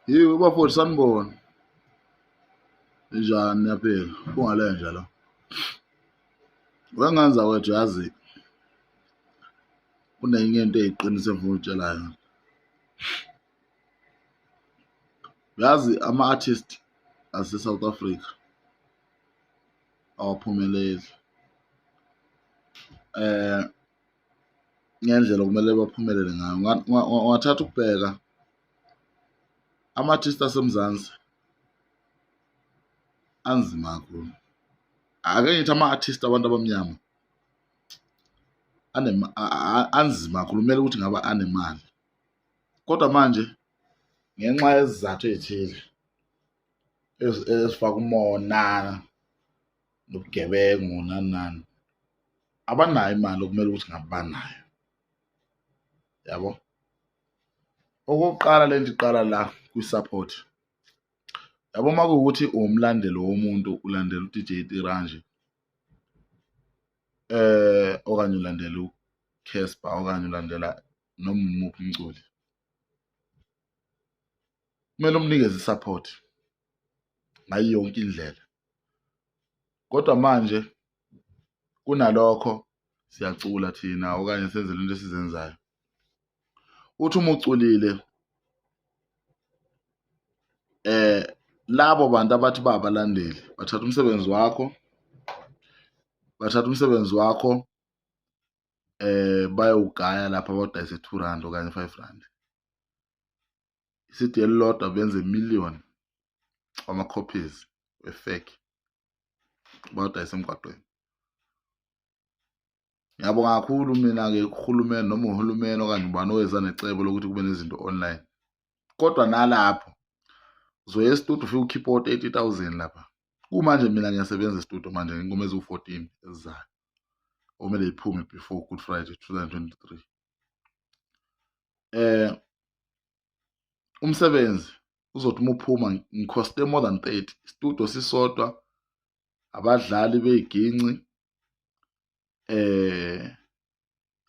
Yiwe bafowethu, sanibona. Ninjani, niyaphila? Kungalenja la. Wengenza wethu, yazi kunenye into eyiqiniso engifuna ukutshela yona. Yazi ama-artist ase-South Africa awaphumeleli ngendlela okumele baphumelele ngayo. Ungathatha ukubheka ama-artist aseMzansi anzima kakhulu. Ake ngithi ama-artist abantu abamnyama anzima kakhulu, kumele ukuthi ngabe anemali, kodwa manje ngenxa yezizathu ey'thile ezifaka umona nobugebengu nani nani, abanayo imali okumele ukuthi ngabe banayo, yabo. Okokuqala, lento iqala la kwi-support, yabo. Uma kuwukuthi uwumlandeli womuntu, ulandela u-DJ Tiranje okanye ulandela uCassper okanye ulandela noma umuphi umculi, kumele umnikeze i-support ngayo yonke indlela. Kodwa manje kunalokho siyacula thina okanye senze lento esizenzayo, uthi uma uculile, labo bantu abathi babalandeli bathatha umsebenzi wakho, bathatha umsebenzi wakho bayowugaya lapha, bawudayise R2 okanye R5. I-CD elilodwa benze million wama-copies we-fake, bawudayise emgwaqeni. Ngiyabonga kakhulu mina-ke kuhulumeni noma uhulumeni okanye ubani oweza necebo lokuthi kube nezinto online, kodwa nalapho uzoya e-studio ufike ukhiphe o-30,000 lapha. Kumanje mina ngiyasebenza e-studio manje ngey'ngoma eziwu-14 ezizayo okumele yiphume before Good Friday 2023. Umsebenzi uzothi uma uphuma ngi-coste more than 30, studio sisodwa, abadlali bey'ginci,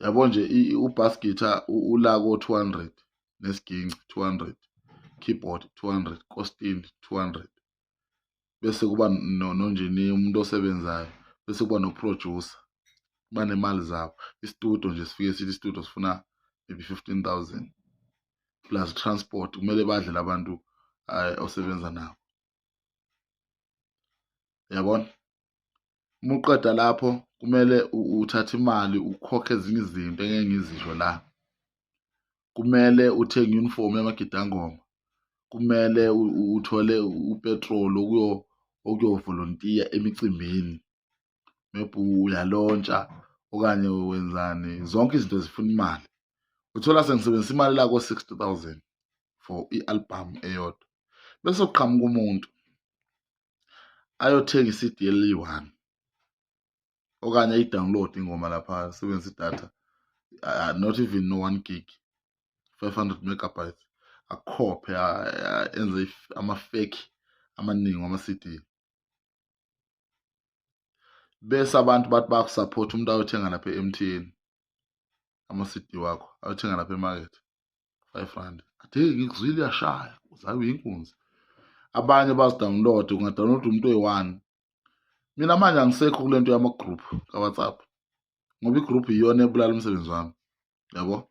yabo nje, u-bass guitar ula ko-200, nesiginci 200, keyboard 200, kostin 200, bese kuba nonjiniya, umuntu osebenzayo, bese kuba no-producer, banemali zabo. I-studio nje sifike sithi i-studio sifuna maybe 15,000 plus transport, kumele badle labantu osebenza nabo, yabona. Uma uqeda lapho kumele uthathe imali ukhokhe ezinye izinto engeke ngizisho la. Kumele uthenge uniform yamagidangoma, kumele uthole u-petrol okuyovolontiya emicimbini, maybe uyalontsha okanye wenzani, zonke izinto zifuna imali. Uthola sengisebenzisa imali la ko-60,000 for i-album eyodwa, bese kuqhamuka umuntu ayothenga i-CD eliyi-one okanye ayi-download ingoma lapha, asebenzise idatha, not even no 1 gig, 500 megabytes, akhophe, enze ama-fake amaningi wama-CD, bese abantu bathi bayaku-support, umuntu ayothenga lapha e-MTN ama-CD wakho, ayothenga lapha emakethe R5, athi, "Hey, ngikuzwile, uyashaya, uzabe uyinkunzi." Abanye bazi-download, unga-download umuntu oyi-one. Mina manje angisekho kule nto yama-group ka-WhatsApp, ngoba i-group iyona ebulala umsebenzi wami, yabo.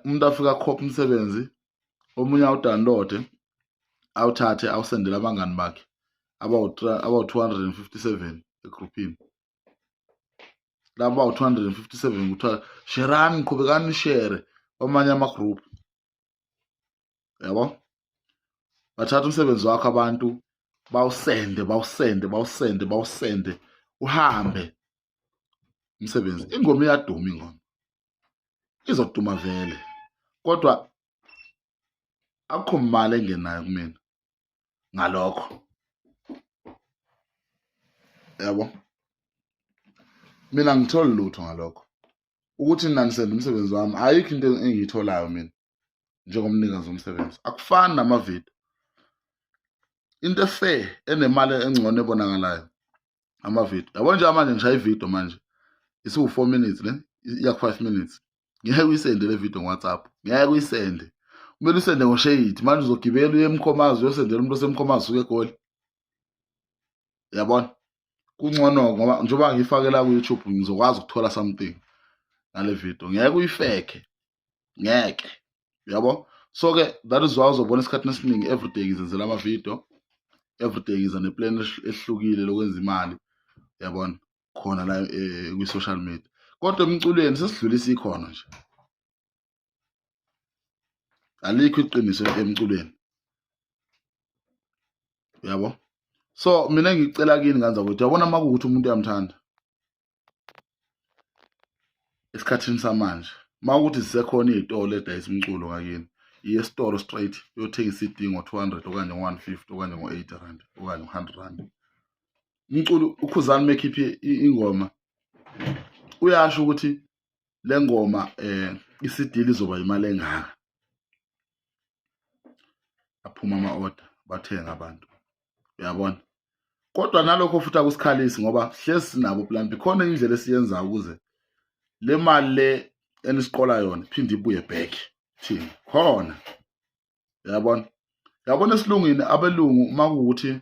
Umuntu afika akhophe umsebenzi, omunye awu-download, awuthathe, awusendele abangani bakhe abawu-257 egruphini. Labo bawu-257 kuthiwa sherani, qhubekani nishere kwamanye ama-group, yabo. Bathatha umsebenzi wakho abantu, bawusende, bawusende, bawusende, bawusende, uhambe umsebenzi. Ingoma iyaduma, ingoma izoduma vele, kodwa akukho mali engenayo kumina ngalokho, yabo. Mina ngitholi lutho ngalokho ukuthi nina nisende umsebenzi wami, ayikho into engiyitholayo mina njengomnikazi womsebenzi. Akufani namavidiyo, into e-fair enemali engcono ebonakalayo amavidiyo, yabo. Nje manje ngishaya ividiyo manje isiwu-4 minutes, ne iya ku-5 minutes, ngeke uyisende le video ngo-WhatsApp, ngeke uyisende. Kumele usende ngosheyidi manje, uzogibela uye eMkhomazi, uyosendela umuntu oseMkhomazi usuke eGoli, yabona? Kungcono ngoba njengoba ngiyifake la ku-YouTube, ngizokwazi ukuthola something ngale video, ngeke uyifekhe, ngeke, yabo. So-ke that is why uzobona esikhathini esiningi everyday ngizenzela ama-video, everyday ngiza neplan ehlukile lokwenza imali, yabona, khona la kwi-social media. Kodwa emculweni sesidlulisa ikhono nje, alikho iqiniso emculweni, yabo. So mina ngicela kini nganza ukuthi, yabona, uma kuwukuthi umuntu uyamthanda esikhathini samanje, uma ukuthi zisekhona iy'tolo edayisa umculo ngakini, iye esitolo straight, uyothenga i-CD ngo-200 okanye ngo-150 okanye ngo-80 rand okanye ngo-100 rand. Umculo uKhuzani mekhiphe ingoma, uyasho ukuthi le ngoma i-CD lizoba imali engaka, aphuma ama-order, bathenga abantu, uyabona. Kodwa nalokho futhi akusikhalisi, ngoba hlezi sinabo plan B. Khona indlela esiyenzayo ukuze le mali le enisiqola yona iphinde ibuye back thina khona, uyabona. Yabona, esilungwini, abelungu, uma kuwukuthi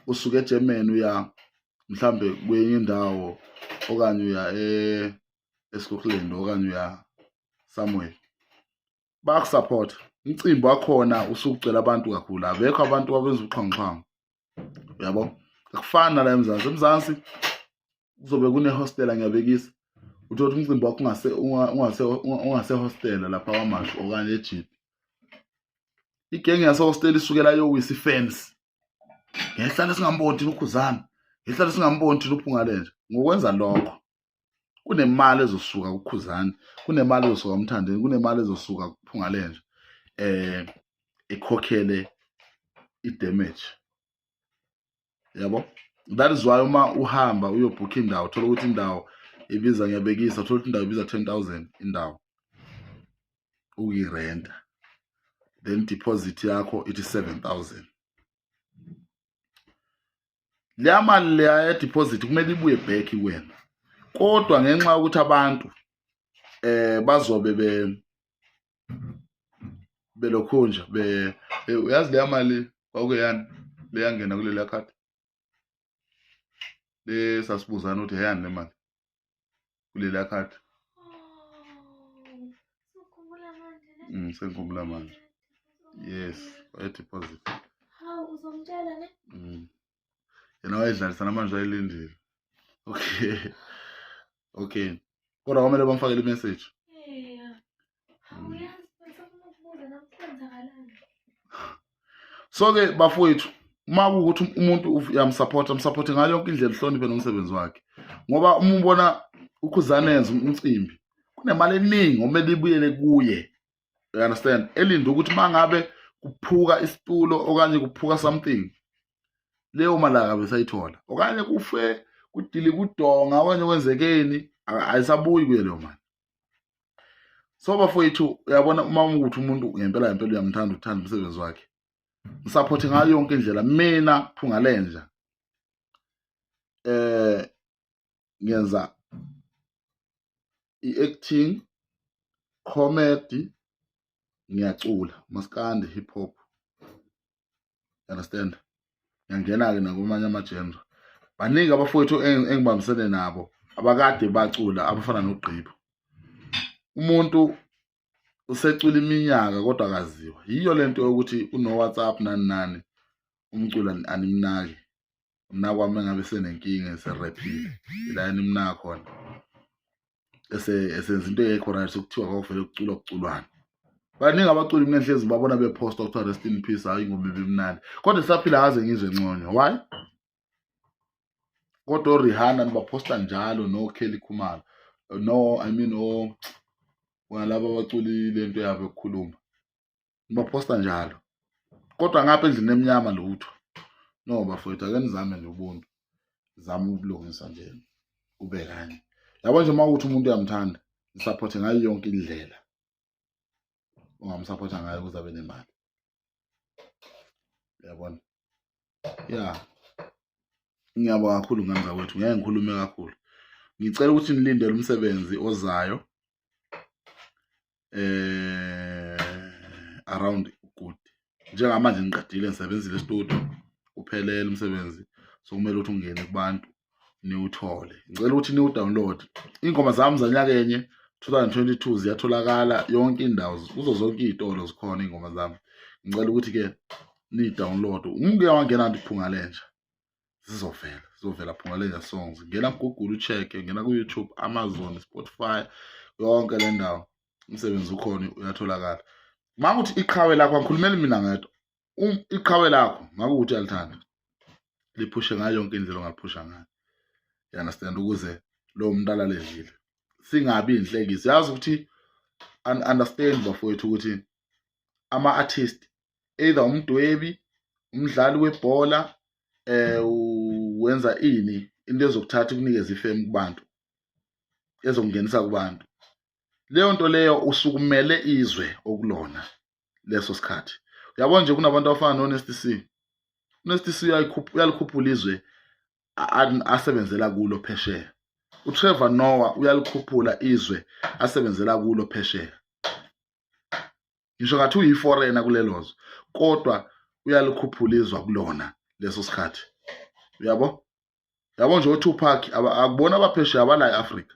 usuke eGermany uya mhlambe kwenye indawo, okanye uya eScotland, okanye uya somewhere, bayakusupport. Umcimbi wakhona usugcwele abantu kakhulu, abekho abantu abenza uxhwanguxhwangu, uyabo. Akufani nala eMzansi. EMzansi kuzobe kune-hostela, ngiyabekisa, uthole ukuthi umcimbi wakho ungase ungase ungasehostela lapha kwaMashu okanye eJipi, igenge yasehostela isukela yowisa ifence, ngehlala singamboni thina uKhuzani, ngehlala singamboni thina uPhungalenja. Ngokwenza lokho kunemali ezosuka kuKhuzani, kunemali ezosuka kuMthandeni, kunemali ezosuka kuPhungalenja ikhokhele i-damage, yabo. That is why uma uhamba uyobhukha indawo, thola ukuthi indawo ibiza, ngiyabekisa, thola ukuthi indawo ibiza 10,000 indawo ukuyirenta, then deposit yakho ithi 7000. Leya mali leya ye-deposit kumele ibuye back kuwena, kodwa ngenxa yokuthi abantu bazobe be belokhunja be uyazi leya mali kwakuyani leyangena kuleliya khadi le sasibuzana ukuthi eyani le mali kuleliya khadi. Sengikhumbula manje, yes, waye-deposit. Hawu, uzomtshela ne? Yena wayedlalisa, namanje wayelindile. Okay, kodwa kwamele bamfakele i-message. Yeah. Hawu, yazi bese ukubuza nami kwenzakalani. So-ke bafowethu, uma kuwukuthi umuntu uyamsupporta, msupporte ngayo yonke indlela, uhloniphe nomsebenzi wakhe, ngoba uma ubona uKhuzani enza umcimbi, kunemali eningi omele ibuyele kuye, you understand, elinde ukuthi uma ngabe kuphuka isitulo okanye kuphuka something, leyo mali akabe esayithola, okanye kufe kudili kudonga okanye kwenzekeni, ayisabuyi kuye leyo mali. So bafowethu, uyabona, uma ukuthi umuntu ngempela ngempela uyamthanda, uthanda umsebenzi wakhe, msupporte ngayo yonke indlela. Mina Phungalenja ngenza i-acting, comedy, ngiyacula maskandi, hip hop, you understand. Ngiyangena-ke nakumanye ama-genre. Baningi abafowethu engibambisene nabo abakade bacula, abafana noGqibo. Umuntu usecula iminyaka kodwa akaziwa. Yiyo lento yokuthi uno-WhatsApp nani nani, umculo animnaki, mna kwami engabe senenkinga, eserephile, ila enimnaka khona, esenza into engekho right, sokuthiwa kwakuvele kuculwa kuculwana. Baningi abaculi mina enhlezi ngibabona bephosta, kuthiwa rest in peace, hayi ingoma ibimnandi, kodwa sisaphila akaze ngizwe nconywa. Why? Kodwa oRihanna nibaphosta njalo, no Kelly Khumalo, no, I mean, o bona laba abaculi lento yabo yokukhuluma, nibaphosta njalo, kodwa ngapha endlini emnyama lutho. No bafowethu, ake nizame nje ubuntu, zama ubulungisa nje kube kanye, yabo nje. Uma ukuthi umuntu uyamthanda, msupporte ngayo yonke indlela ongamsupporta ngayo ukuze abe nemali, uyabona. Ya, ngiyabonga kakhulu ngane zakwethu, ngeke ngikhulume kakhulu. Ngicela ukuthi nilindele umsebenzi ozayo. Around good. Njengamanje ngiqedile ngisebenzile e-studio, uphelele umsebenzi, so kumele ukuthi ungene kubantu niwuthole. Ngicela ukuthi niwu-download. Iy'ngoma zami zanyakenye 2022 ziyatholakala yonke indawo, kuzo zonke iy'tolo zikhona iy'ngoma zami. Ngicela ukuthi-ke niyi-download. Uma uke wangena nje Phunga Lenja, zizovela Phunga Lenja songs. Ngena ku-Google u-check-e, ngena ku-YouTube, Amazon, Spotify, yonke le ndawo umsebenzi ukhona uyatholakala. Uma kuthi iqhawe lakho, angikhulumeli mina ngedwa, iqhawe lakho ngakuthi uyalithanda, liphushe ngayo yonke indlela ongaliphusha ngayo, you understand, ukuze lowo muntu alale edlile, singabi inhlekisa. Yazi ukuthi understand bafowethu ukuthi ama-artist either umdwebi, umdlali webhola, wenza ini, into ezokuthatha ukunikeza i-fame kubantu, ezokungenisa kubantu, leyo nto leyo usukumele izwe okulona leso sikhathi. Uyabona nje kunabantu abafana no-Nasty C. UNasty C uyalikhuphula izwe asebenzela kulo phesheya. uTrevor Noah uyalikhuphula izwe asebenzela kulo phesheya. Ngisho ngathi uyi-foreigner kulelo zwe, kodwa uyalikhuphula izwe kulona leso sikhathi. Uyabo? Yabo nje oTupac akubona abaphesheya, abala e-Afrika.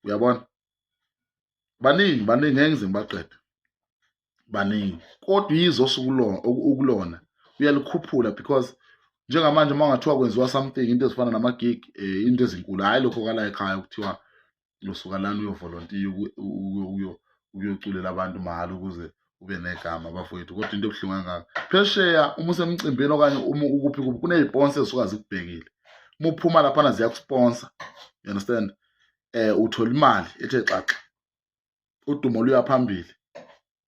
Uyabona? Baningi, baningi, ngeke ngize ngibaqede. Baningi. Kodwa izwe osukulona ukulona uyalikhuphula, because njengamanje uma ngathiwa kwenziwa something, into ezifana nama-gig, into ezinkulu, hhayi lokho kwala ekhaya kuthiwa usuka lana uyovolontiya ukuyoculela abantu mahhala ukuze ube negama, bafowethu. Kodwa into ebuhlungu kangaka phesheya, uma usemcimbini okanye uma ukuphi kuphi, kuney'ponsa ezisuka zikubhekile. Uma uphuma laphana ziyakusponsa, you understand, uthola imali ethe xaxa, udumo luya phambili,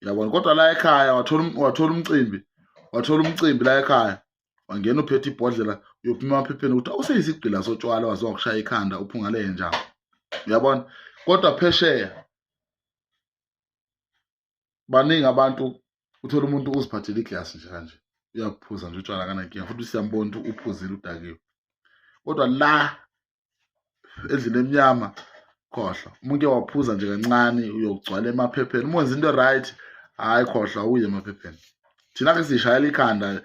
uyabona. Kodwa la ekhaya wathola umcimbi la ekhaya, wangena uphethe ibhodlela, uyophuma emaphepheni ukuthi awuseyisigqila sotshwala, waze wakushaya ikhanda uphunga lenja, uyabona. Kodwa phesheya baningi abantu, uthola umuntu uziphathele iglasi nje kanje, uyaphuza nje utshwala, kanankinga, futhi siyambona ukuthi uphuzile, udakiwe. Kodwa la endlini emnyama, khohlwa, umuntu waphuza nje kancane uyogcwala emaphepheni. Uma wenza into right, hayi, khohlwa, uye emaphepheni. Thina ke sishayela ikhanda,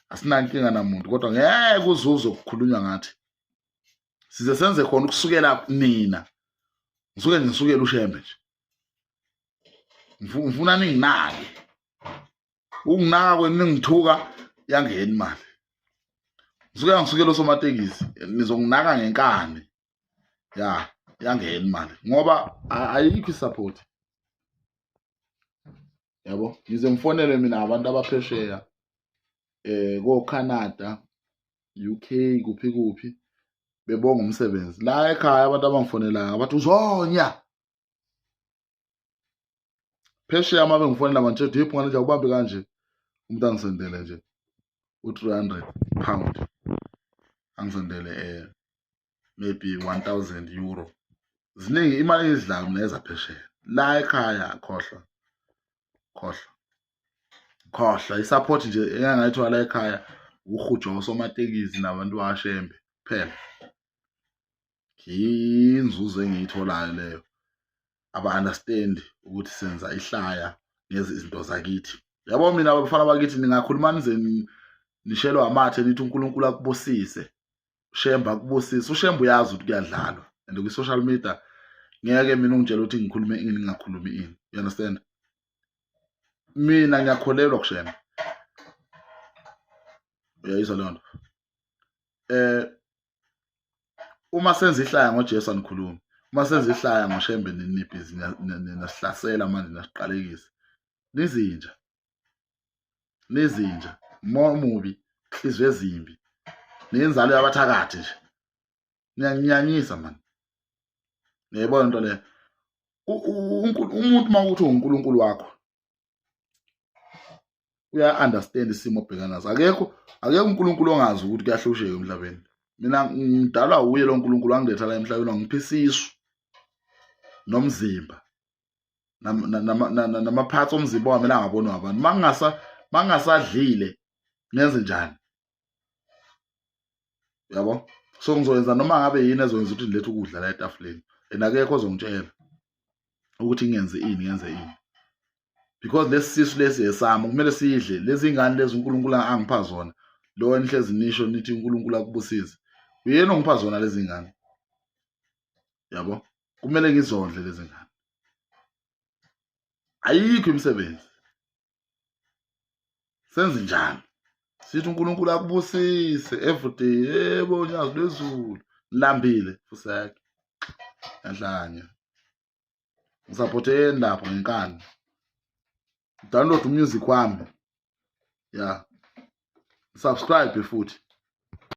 asinankinga namuntu, kodwa ngeke uzuze ukukhulunywa ngathi size senze khona ukusukela nina. Ngisuke nje ngisukela uShembe nje, ngifuna ninginake, ukunginaka kwenu ningithuka yangena imali. Ngisuke ngisukela osomatekisi, nizonginaka ngenkani, ya yangena imali, ngoba ayikho i-support, yabo. Ngize ngifonele mina abantu abaphesheya, ko Canada, UK, kuphi kuphi, bebonga umsebenzi. La ekhaya abantu abangifonelayo abathi uzonya. Phesheya uma bengifonela manje, hey Phungane nje, awubambe kanje, umuntu angisendele nje u-300 pound, angisendele maybe €1000. Ziningi imali engizidlayo mina ezaphesheya. La ekhaya, khohlwa, khohlwa, khohlwa. I-support nje engangayithola la ekhaya ukuhujwa osomatekisi nabantu bakashembe kuphela, inzuzo engiyitholayo leyo. Aba-understand ukuthi senza ihlaya ngezi izinto zakithi, yabo. Mina abafana bakithi, ningakhuluma nize nishelwe amathe, nithi uNkulunkulu akubusise, uShembe akubusise. UShembe uyazi ukuthi kuyadlalwa, and kwi-social media ngeke mina ungitshela ukuthi ngikhulume ini, ngingakhulumi ini, you understand. Mina ngiyakholelwa kuShembe, uyayizwa leyo nto. Uma senza ihlaya ngoJesu anikhulumi, uma senza ihlaya ngoShembe nini-busy nasihlasela manje, nasiqalekisa. Nizinja, nizinja, moya omubi, inhliziyo ezimbi, nenzalo yabathakathi nje, niyanginyanyisa man, ngiyayibona into leyo. Umuntu uma ukuthi uNkulunkulu wakho uya-understand isimo obhekana naso. Akekho uNkulunkulu ongazi ukuthi kuyahlusheka emhlabeni. Mina ngidalwa uye lo nkulunkulu, wangiletha la emhlabeni, wangipha isisu nomzimba namaphathi omzimba wami angabonwa abantu. Mangingasadlile ngenze njani, yabo? So ngizoyenza noma ngabe yini ezokwenza ukuthi ngilethe ukudla la etafuleni, and akekho ozongitshela ukuthi ngenze ini, ngenze ini. Because lesi sisu lesi esami kumele sidle lezi ngane lezi uNkulunkulu angipha zona. Lo enihlezi nisho nithi uNkulunkulu akubusise, uyena ongipha zona lezi ngane, yabo. Kumele ngizondle lezi ngane. Ayikho imisebenzi, senze njani? Sithi uNkulunkulu akubusise everyday. Yebo, nyazi lwezulu, nilambile fuseke yanhlanya. Ngisaphotheni lapha ngenkani. Download umusic wami, ya, subscribe futhi.